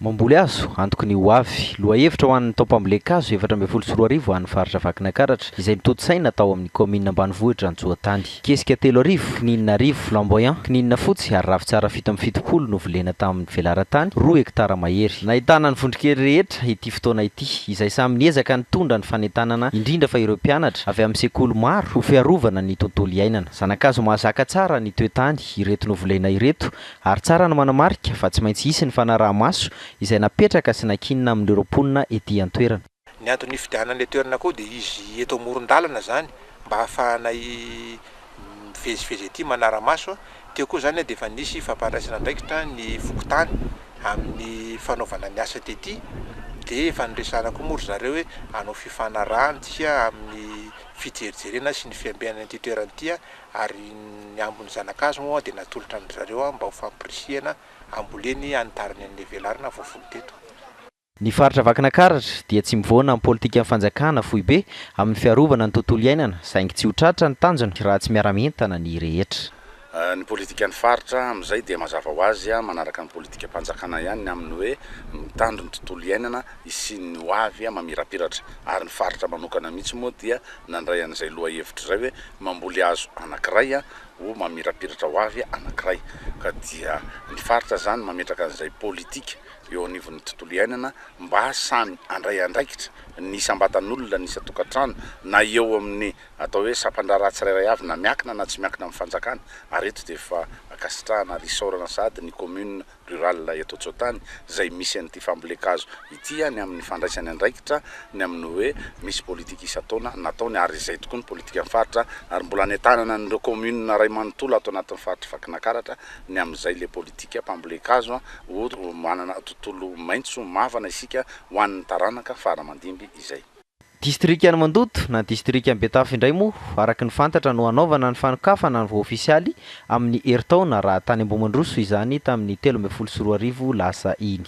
Mamboly hazo, antoky ny ho avy. Lohahevitra ho an'ny taom-pambolen-kazo 2014 ho an'ny faritra Vakinankaratra, izay notontosaina tao amin'ny kaominina ambanivohitra Antsoatany. Kesika 3000, kininina 100, flamboyant, kininina fotsy ary ravintsara 77 novolena tamin'ny velaran-tany roa hektara mahery. Nahitana ny vondron-kery rehetra ity fotoana ity, izay samy niezaka nitondra ny fanentanana indrindra fa ireo mpianatra avy amin'ny sekoly maro ho fiarovana ny tontolo iainana. Zana-kazo mahazaka tsara ny toe-tany ireto novolena ireto ary tsara ny manamarika fa tsy maintsy hisy ny fanaraha-maso izay napetraka sy nankinina amin'ireo mponina ety an-toerana. Ny antony nifidianana ilay toerana koa dia izy eto amoron-dalana izany mba ahafahanay mivezivezy ety manara-maso. Teo koa izany dia efa nisy fampandraisana andraikitra ny fokontany amin'ny fanaovana ny asa tety dia efa niresahana koa moa ry zareo hoe hanao fifanarahana isika amin'ny fijerijerena sy ny fiambenana ity toerana ity ary ny ambin'ny zana-kazo moa dia natolotra an-dry zareo mba ho fampirisihana hamboleny hanitarany an'ilay velarana voavoly teto. Ny faritra Vakinankaratra dia tsy mivoana amin'ny politikan'ny fanjakana foibe amin'ny fiarovana ny tontolo iainana saingy tsy ho tratra ny tanjona raha tsy miara-mientana ny rehetra. Ny politikan'ny faritra amin'izay dia mazava ho azy manaraka ny politikam-panjakana ihany ny amin'ny hoe mitandro ny tontolo iainana hisian'ny ho avy mamirapiratra ary ny faritra manokana mihitsy moa dia nandray an'izay lohahevitra izay hoe mamboly hazo anankiray ho mamirapiratra ho avy anankiray ka dia ny faritra izany mametraka an'izay politika eo anivon'ny tontolo iainana mba samy handray andraikitra ny isam-batan'olona ny isan-tokantrano na eo amin'ny atao hoe sampan-draharaha tsirairay avy na miankina na tsy miankina amin'ny fanjakana ary eto dia efa ankasitrahana ary isaorana sahady ny commune rurale eto Antsotany izay misy an'ity fambolen-kazo ity ny amin'ny fandraisany andraikitra ny amin'ny hoe misy politika isan-taona nataony ary izay tokoa ny politikan'ny faritra ary mbola anentanana an'ireo commune iray manontolo ato anatin'ny faritry Vakinankaratra ny amin'izay ilay politika mpambolen-kazo ho manana tontolo maitso mavana isika ho an'ny taranaka fara aman-dimby izay. Distrikan'i Mandoto na distrikan'i Betafo indray moa, araka ny fantatra, no hanaovana ny fanokafana ny vao ofisialy amin'ny herintaona raha tany Ambohimandroso izany tamin'ny 2013 lasa iny.